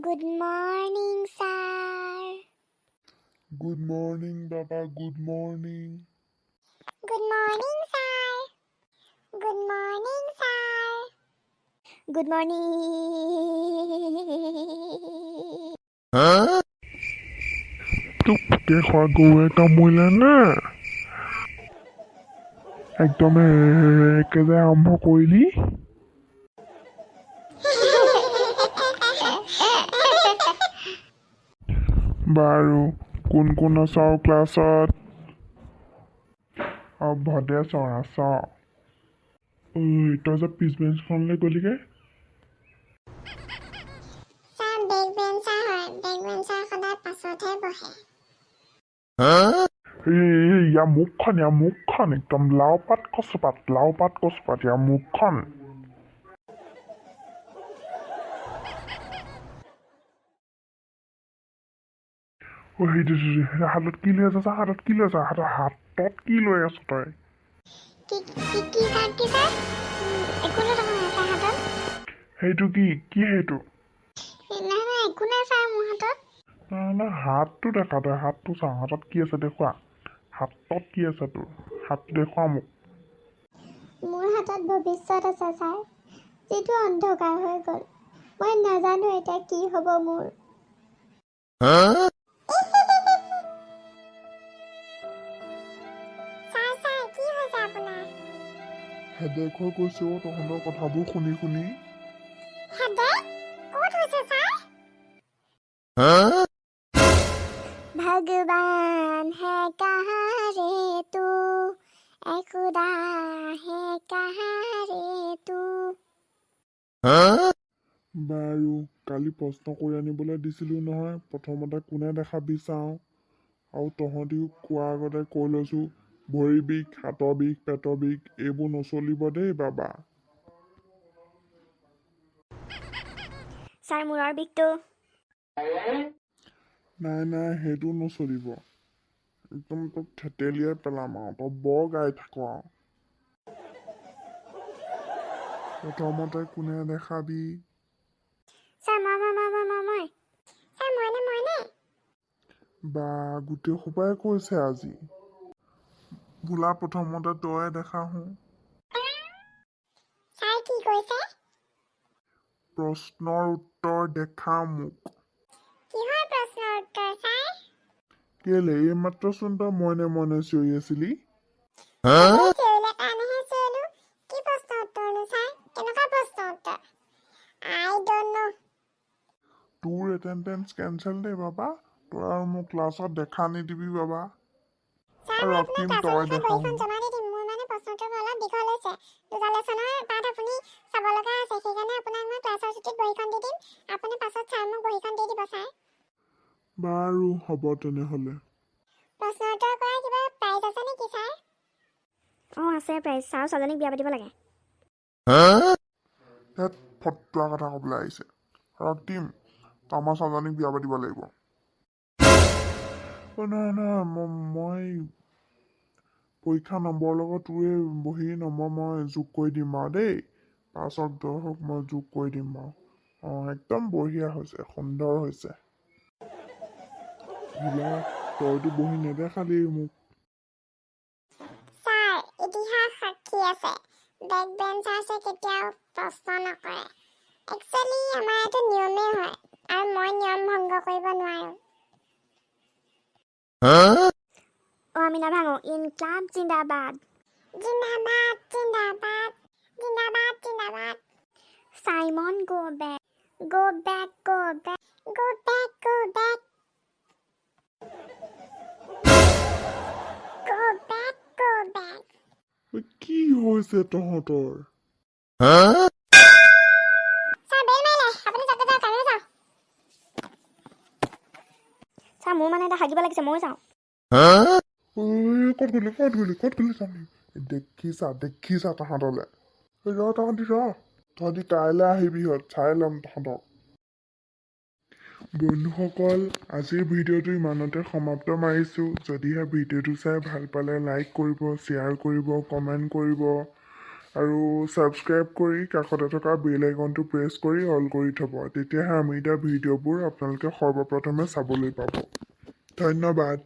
Good morning sir. Good morning বাবা, good morning. Good morning sir. Good morning sir. Good morning. তোক পোকে খোৱা গৰুৱে কামুৰিলে নে? একদম একেবাৰে আৰম্ভ কৰিলি। বাৰু, কোন কোন আছ আৰু ক্লাছত? অ, ভদ্ৰেশ্বৰ আছ? ঐ, তই যে পিছ বেঞ্চখনলৈ গ'লিগে? ছাৰ, বেক বেঞ্চাৰ হয়, বেক বেঞ্চাৰ সদায় পাছতহে বহে। এই ইয়াৰ মুখখন, ইয়াৰ মুখখন একদম লাও পাত কচুপাত, লাও পাত কচুপাত ইয়াৰ মুখখন। অ, সেইটো সেইটো হাতত কি লৈ আছ? চা, হাতত কি লৈ আছ? হাতত কি লৈ আছ তই? কি কি কি ছাৰ, কি ছাৰ? একো লৈ থকা নাই ছাৰ হাতত। সেইটো কি কি সেইটো? নাই নাই, একো নাই ছাৰ মোৰ হাতত। নাই নাই, হাতটো দেখা তই, হাতটো চাওঁ, হাতত কি আছে দেখুওৱা। হাতত কি আছে তোৰ? হাতটো দেখুওৱা মোক। মোৰ হাতত ভৱিষ্যত আছে ছাৰ, যিটো অন্ধকাৰ হৈ গ'ল। মই নাজানো এতিয়া কি হ'ব মোৰ। ছাৰ, ছাৰ, কি হৈছে আপোনাৰ? হেডেক হৈ গৈছে অ' তহঁতৰ কথাবোৰ শুনি শুনি। হেডেক ক'ত হৈছে ছাৰ? भगवान है कहाँ रे तू, ऐ खुदा है कहाँ रे तू। বাৰু, কালি প্ৰশ্ন কৰি আনিবলৈ দিছিলোঁ নহয়, প্ৰথমতে কোনে দেখাবি চাওঁ। আৰু তহঁতিও কোৱাৰ আগতে কৈ লৈছোঁ, ভৰি বিষ, হাতৰ বিষ, পেটৰ বিষ এইবোৰ নচলিব দেই বাবা। ছাৰ, মূৰৰ বিষটো? নাই নাই, সেইটো নচলিব। একদম তোক থেতেলিয়াই পেলাম আৰু, তই বৰ গাই থাক আৰু। প্ৰথমতে কোনে দেখাবি? ছাৰ, মই মই মই মই মই মই। ছাৰ, মইনে মইনে? বা, গোটেই সোপাই কৈছে আজি। ভোলা, প্ৰথমতে তয়ে দেখা হো। ছাৰ, কি কৈছে? প্ৰশ্নৰ উত্তৰ দেখা মোক। কিহৰ প্ৰশ্নৰ উত্তৰ ছাৰ? কেলে, এইমাত্ৰচোন তই মইনে মইনে চিঞৰি আছিলি। আপুনি চিঞৰিলে কাৰণেহে চিঞৰিলো। কি প্ৰশ্নৰ উত্তৰনো ছাৰ? কেনেকুৱা প্ৰশ্নৰ উত্তৰ? I don't know. তোৰ এটেণ্ডেঞ্চ কেঞ্চেল দেই বাবা, তই আৰু মোক ক্লাছত দেখা নিদিবি বাবা। ছাৰ, আৰু মই আপোনাক ৰক্তিম, ক্লাছৰ তই শেষত দেখা বহীখন জমা দি দিম। মোৰ মানে প্ৰশ্ন উত্তৰবোৰ অলপ দীঘল হৈছে, দুটা লেচনৰ পাঠ আপুনি চাব লগা আছে, সেইকাৰণে আপোনাক মই ক্লাছৰ ছুটীত বহীখন দি দিম। আপুনি পাছত ছাৰ মোক বহীখন দি দিব ছাৰ। বাৰু, হ'ব তেনেহ'লে। প্ৰশ্ন উত্তৰ কৰাৰ কিবা প্ৰাইজ আছে নেকি ছাৰ? অঁ, আছে প্ৰাইজ ছাৰ, ছোৱালীজনীক বিয়া পাতিব লাগে। ধেত, ফটুৱা কথা ক'বলৈ আহিছে। ৰক্তিম, তই আমাৰ ছোৱালীজনীক বিয়া পাতিব লাগিব। অ' নহয় নহয়, মই পৰীক্ষা নম্বৰৰ লগত তোৰ এই বহীৰ নম্বৰ মই যোগ কৰি দিম বাৰু দেই। 5 হওক 10 হওক, মই যোগ কৰি দিম বাৰু। অঁ, একদম বঢ়িয়া হৈছে, সুন্দৰ হৈছে। ভোলা, তইতো বহি নেদেখালি মোক। ছাৰ, ইতিহাস সাক্ষী আছে, বেক বেঞ্চাৰ্ছে কেতিয়াও প্ৰশ্ন নকৰে। একচুৱেলি আমাৰ এইটো নিয়মেই হয় আৰু মই নিয়ম ভংগ কৰিব নোৱাৰোঁ। অঁ, আমি নাভাঙো। ইনক্লাব জিন্দাবাদ। জিন্দাবাদ জিন্দাবাদ জিন্দাবাদ জিন্দাবাদ। Simon go back, go back, go back. Go back, go back, go back, go back. ঐ, কি হৈছে তহঁতৰ? ছাৰ, বেল মাৰিলে, আপুনি যাওঁতে যাওক, আমিও যাওঁ। ছাৰ, মোৰ মানে এটা হাগিব লাগিছে, ময়ো যাওঁ। ঐ, ক'ত গ'লি, ক'ত গ'লি, ক'ত গ'লি তহঁতি? দেখিছা, দেখিছা তহঁতলে। ঐ, ৰ তহঁতি, ৰ তহঁতি, কাইলৈ আহিবি হত, চাই ল'ম তহঁতক। বন্ধুসকল, আজিৰ ভিডিঅ'টো ইমানতে সমাপ্ত মাৰিছোঁ। যদিহে ভিডিঅ'টো চাই ভাল পালে লাইক কৰিব, শ্বেয়াৰ কৰিব, কমেণ্ট কৰিব আৰু ছাবস্ক্ৰাইব কৰি কাষতে থকা বেল আইকনটো প্ৰেছ কৰি অল কৰি থ'ব, তেতিয়াহে আমি দিয়া ভিডিঅ'বোৰ আপোনালোকে সৰ্বপ্ৰথমে চাবলৈ পাব। ধন্যবাদ।